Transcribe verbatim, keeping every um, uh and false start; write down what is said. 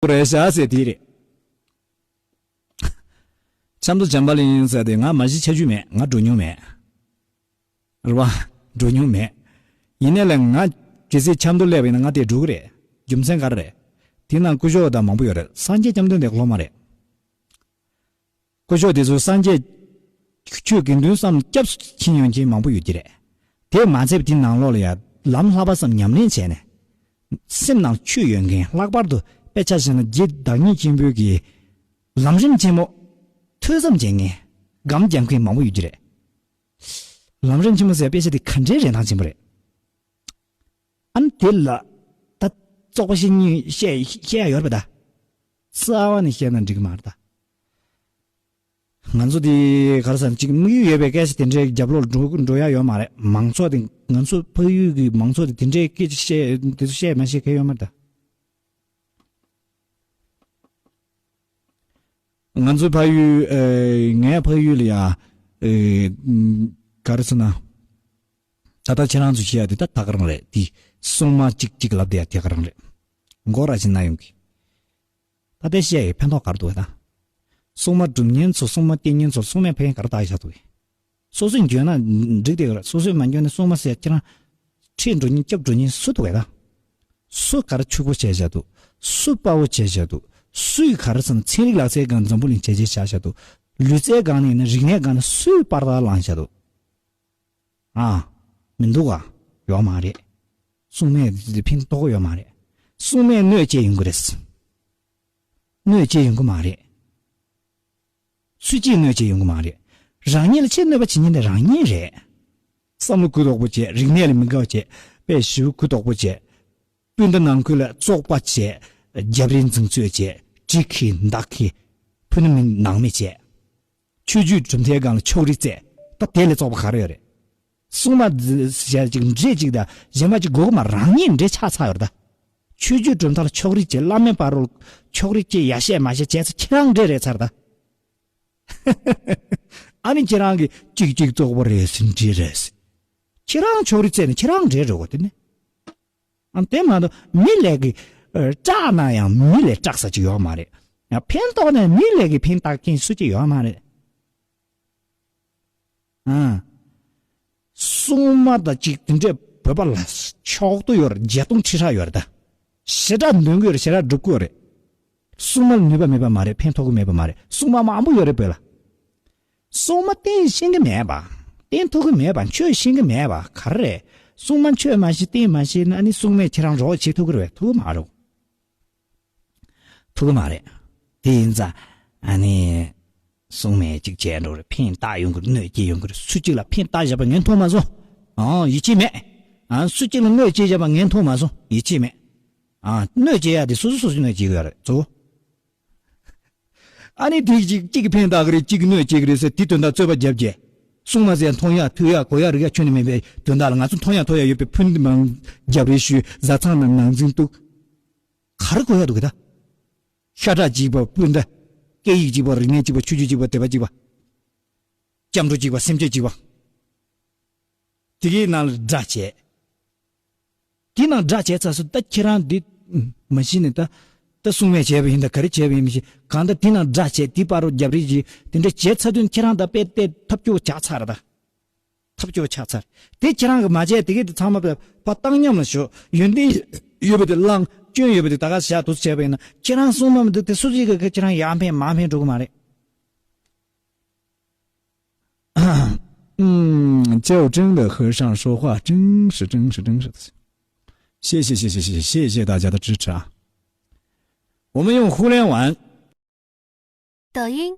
རེད་ཤག་ཟེར་དེ་རེད། ཆབ་མདོ་བྱམས་པ་གླིང་ཟེར་དེ་ང་མ་གཞི་ཆ་རྒྱུས་མེད། ང་འགྲོ་མྱོང་མེད། རེད་བ། འགྲོ་མྱོང་མེད། ཡིན་ནའི་ལས་ང་གལ་སྲིད་ཆབ་མདོ་སླེབས་པ་ཡིན་ན་ང་དེ་འགྲོ་གི་རེད། རྒྱུ་མཚན་ག་རེ་རེད། དེ་ནང་སྐུ་ཞབས་དང་མང་པོ་ཡོད་རེད། སངས་རྒྱས་བཅོམ་ལྡན་འདས་སློབ་མ་རེད། སྐུ་ཞབས་དེ་ཚོ་སངས་རྒྱས་ཆོས་དགེ་འདུན་བསམ་སྐྱབས་སུ་མཆི་མྱོང་མཁན་མང་པོ་ཡོད་ཀྱི་རེད། དེ་མ་ཚད་པ་དེ་ནང་ལོགས་ལ་ཡང་ལམ་བསླབ་པ་བསམ་ཉམས་ལེན་བྱས་ནས། སེམས་ནང་ཆོས་ཡོད་མཁན། ལྷག་པར་དུ་དཔེ་ཆ་བཞག་ན་རྗེ་བདག་ཉིད་ཆེན་པོའི་གི་ལམ་རིམ་ཆེན་མོ་ཐོས་བསམ་བྱེད་མཁན་སྒོམ་རྒྱབ་མཁན་མང་པོ་ཡོད་ཀྱི་རེད། ལམ་རིམ་ཆེན་མོ་ཟེར་དཔེ་ཆ་དེ་ག་འདྲའི་རིན་ཐང་ཆེན་པོ་རེད། ཨ་ནི་དེ་ལ་ད་བཙོག་པ་བཤད་སྙིང་བཤད་བཤད་ཡ་ཡོད་རེད་པ་ད། རྩ་བ་ནས་བཤད་ན་འགྲིག་གི་མ་རེད་ད། ང་ཚོ་དེ་ག་རེ་ཟེར་ན་ཅིག་དམིགས་ཡུལ་ཡོད་པའི་སྐད་ཆ་དེ་འདྲའི་རྒྱབ་ལོགས་འགྲོ་འགྲོ་ཡ་ཡོད་མ་རེད། མང་ཚོགས་དེ་ང་ཚོ་ཕ་ཡུལ་གི་མང་ཚོགས་དེ་དེ་འདྲའི་སྐད་ཆ་བཤད་དེ་ཚོ་བཤད་མ་བཤད་གལ་ཡོད་མ་རེད་ད། ང་ཚོའི་ཕ་ཡུལ་ཨེ་ངའི་ཕ་ཡུལ་ལ་ཡ་ཨེ་ཨམ་ག་རེ་ཟེར་ན། ད་ལྟ་ཁྱེད་རང་ཚོ་བཤད་ཡ་དེ་ད་ད་ག་རང་རེད་དེ། སྲུང་མ་གཅིག་གཅིག་ལབ་བསྡད་ཡ་དེ་ག་རང་རེད། མགོ་ར་ཅིག་ན་ཡོང་གི། ད་ལྟའི་བཤད་ཡའི་ཕན་ཐོགས་ག་རེ་འདུག་ད། སྲུང་མ་སྒྲུབ་མཁན་ཚོ་སྲུང་མ་བསྟེན་མཁན་ཚོར་སྲུང་མས་ཕན་ག་རེ་བཏགས་བཞག་འདུག་སོ་སོས་འཇོན་ན་འགྲིག་དེ་ག་རེད། སོ་སོས་མ་འཇོན་ན་སྲུང་མ་ཟེར་ཁྱེད་རང་ཁྲིད་འགྲོ་མཁན་སྐྱོབ་འགྲོ་མཁན་སུ་འདུག་གས་ད། སུ་ག་རེ་ཕྱུག་པོ་བྱས་བཞག་འདུག་སུ་དཔའ་བོ་བྱས་བཞག་འདུག་སུས་ག་རེ་ཟེར་ན་ཚན་རིག་ལག་རྩལ་སྒང་འཛམ་བུ་གླིང་བྱས་རྗེས་བཞག་བཞག་འདུག་ལུས་རྩལ་སྒང་ནས་ཡིན་ན་རིག་གནས་སྒང་ནས་སུས་པར་དག་བླངས་བཞག་འདུག་ཨ། མི་འདུག་ག་ཡོད་མ་རེད། སྲུང་མས་ཕན་ཐོགས་ཡོད་མ་རེད། སྲུང་མས་གནོད་བྱེད་ཡོང་གི་རེད། གནོད་བྱེད་ཡོང་གི་མ་རེད། སུས་ཅིག་གནོད་བྱེད་ཡོང་གི་མ་རེད། རང་ཉིད་ལ་ཆེས་གནོད་པ་བྱེད་མཁན་དེ་རང་ཉིད་རེད། བསམ་བློ་གུ་དོག་པོ་བྱས། རིག་གནས་ལ་མི་དགའ་བ་བྱས། དཔེ་ཞིབ་གུ་དོག་པོ་བྱས། སྤུན་ཟླ་ནང་ཁུལ་ལ་བཙོག་པ་བྱས། རྒྱབ་རི་འཛིང་རྩོད་བྱས། གྲི་ཁྱེར་མདའ་ཁྱེར། ཕུ་ནུ་མི་ནང་མི་བྱས། ཆོས་བརྒྱུད་གྲུབ་མཐའི་སྒང་ལ་ཕྱོགས་རིས་བཙལ། ད་དེ་ལས་བཙོག་པ་ག་རེ་ཡོད་རེད། སྲུང་མ་ཟེར་ཅིག་འདྲེ་ཅིག་དང་གཞན་པ་ཅིག་དགོས་ཀྱི་མ་རང་ཉིད་འདྲེ་ཆགས་ཚར་ཡོད་རེད་ད། ཆོས་བརྒྱུད་གྲུབ་མཐའ་ལ་ཕྱོགས་རིས་བྱས། བླ་མའི་བར་རོ་ལ་ཕྱོགས་རིས་བྱས། ཡ་བཤད་མ་བཤད་བྱས་ཚར། ཁྱེད་རང་འདྲེ་རེད་ཚར་ད། ཨ་ནི་ཁྱེད་རང་གིས་ཅིག་ཅིག་བཙོག་པ་རེད་ཟེར། འདྲེ་རེད་ཟེར། ཁྱེད་རང་ཕྱོགས་རིས་བཙལ་ནས་ཁྱེད་རང་འདྲེ་རེད་གོ། དེ་ནི། ཨ། དེ་མ་གཏོགས་མི་ལས་ཀྱི་ཨ་སྐྲག་ན་ཡང་མི་ལས་སྐྲག་ས་ཅིག་ཡོད་མ་རེད། ཡང་ཕན་ཐོགས་ནས་མི་ལས་ཀྱི་ཕན་བཏགས་མཁན་སུ་ཅིག་ཡོད་མ་རེད། ཨ། སྲུང་མ་དང་གཅིག་དེ་འདྲས་བོད་པ་ལ་ཕྱོགས་གཏོགས་ཡོད་རེད། བརྒྱད་སྟོང་ཁྲི་ཕྲག་ཡོད་རེད་ད། ཞེ་དྲག་འདོན་གྱི་ཡོད་རེད། ཞེ་དྲག་སྒྲུབ་ཀྱི་ཡོད་རེད། སྲུང་མ་ལ་ནུས་པ་མེད་པ་མ་རེད། ཕན་ཐོགས་ཀྱི་མེད་པ་མ་རེད། སྲུང་མ་མང་པོ་ཡོད་རེད་བོད་ལ། སྲུང་མ་བསྟེན་ཤེས་ཀྱི་མེད་པ། བསྟེན་ཐུབ་ཀྱི་མེད་པ། ཆོས་ཤེས་ཀྱི་མེད་པ་ག་རེ་རེད། སྲུང་མ་ཆོས་མ་ཤེས་བསྟེན་མ་ཤེས་ན་ནི་སྲུང་མས་ཁྱེད་རང་རོགས་བྱེད་ཐུབ་ཀྱི་རེད། ཐུབ་ཀྱི་མ་རེད། ཐུབ་ཀྱི་མ་རེད། དེ་ཡིན་ཙང་ཨ་ནི་སྲུང་མས་ཅིག་བྱས་འགྲོ་རེད། ཕན་བཏགས་ཡོང་གི་རེད། གནོད་སྐྱེལ་ཡོང་གི་རེད། སུ་གཅིག་ལ་ཕན་བཏགས་བཞག་པ་ངས་མཐོང་མ་སོང་། ཨང་། ཡིད་ཆེས་མེད། ཨང་། སུ་གཅིག་ལ་གནོད་སྐྱེལ་བཞག་པ་ངས་མཐོང་མ་སོང་། ཡིད་ཆེས་མེད། ཨང་། གནོད་སྐྱེལ་ཡ་དེ་སོ་སོ་སོ་སོ་གནོད་སྐྱེལ་གི་ཡོད་རེད་གཙོ་བོ། ཨ་ནི་དེ་གཅིག་གཅིག་གིས་ཕན་བཏགས་ཀྱི་རེད། གཅིག་གིས་གནོད་སྐྱེལ་གྱི་རེད་ཟེར་དེ་དོན་དག་རྩོད་པ་རྒྱབ་རྗེས། སྲུང་མ་ཟེར་མཐོང་ཡ་ཐོས་ཡ་གོ་ཡ་རིག་ཡ་ཁྱོན་ནས་མེད་པའི་དོན་དག་ལ། ང་ཚོ་མཐོང་ཡ་ཐོས་ཡ་ཡོད་པའི་ཕུ་ནུ་མང་རྒྱབ་རེས་ཞུས། བཟའ་ཚང་ནང་ནང་འཛིང་གཏུག་ག་རེ་གོ་ཡ་འདུག་གི་ད། ཤ་ཁྲག་གཅིག་པ་སྤུན་ཟླ། སྐད་ཡིག་གཅིག་པ། རིག་གནས་གཅིག་པ། ཆོས་བརྒྱུད་གཅིག་པ། དད་པ་གཅིག་པ། སྐྱབས་འགྲོ་གཅིག་པ། སེམས་བསྐྱེད་གཅིག་པ། དེ་གའི་ནང་ལ་དགྲ་བྱས། དེ་ནང་དགྲ་བྱས་ཚར་སོང་། ད་ཁྱེད་རང་འདི་མ་གཞི་ནས་ད་ད་སྲུང་མས་བྱས་པ་ཡིན་ད་ག་རེ་བྱས་པ་ཡིན་མི་ཤེས། གང་ལྟར་དེ་ནང་དགྲ་བྱས། དེ་བར་རོ་རྒྱབ་རེས་བྱས། དེ་འདྲ་བྱས་ཚར་དུས་ཁྱེད་རང་ད་དཔེ་དེ་ཐབས་སྐྱོ་ཆགས་ཚར་ད། ཐབས་སྐྱོ་ཆགས་ཚར། དེ་ཁྱེད་རང་གིས་མ་བྱས། དེ་གའི་དེ་ཚང་མ་ཕར་བཏང་སྙོམས་ལ་ཞོག་ཡོན་ཏན་ཡོད་པ་དེ་བླངས། སྐྱོན་ཡོད་པ་དེ་ད་ག་བཞག་འདུག་བྱས་པ་ཡིན་ན་ཁྱེད་རང་སྲུང་མ་མི་འདུག་དེ་སུ་གཅིག་གིས་ཁྱེད་རང་ཡར་འཕེན་མར་འཕེན་འགྲོ་གི་མ་རེད། 嗯，较真的和尚说话真是真是真是的。谢谢谢谢谢谢谢谢大家的支持啊！我们用互联网。抖音、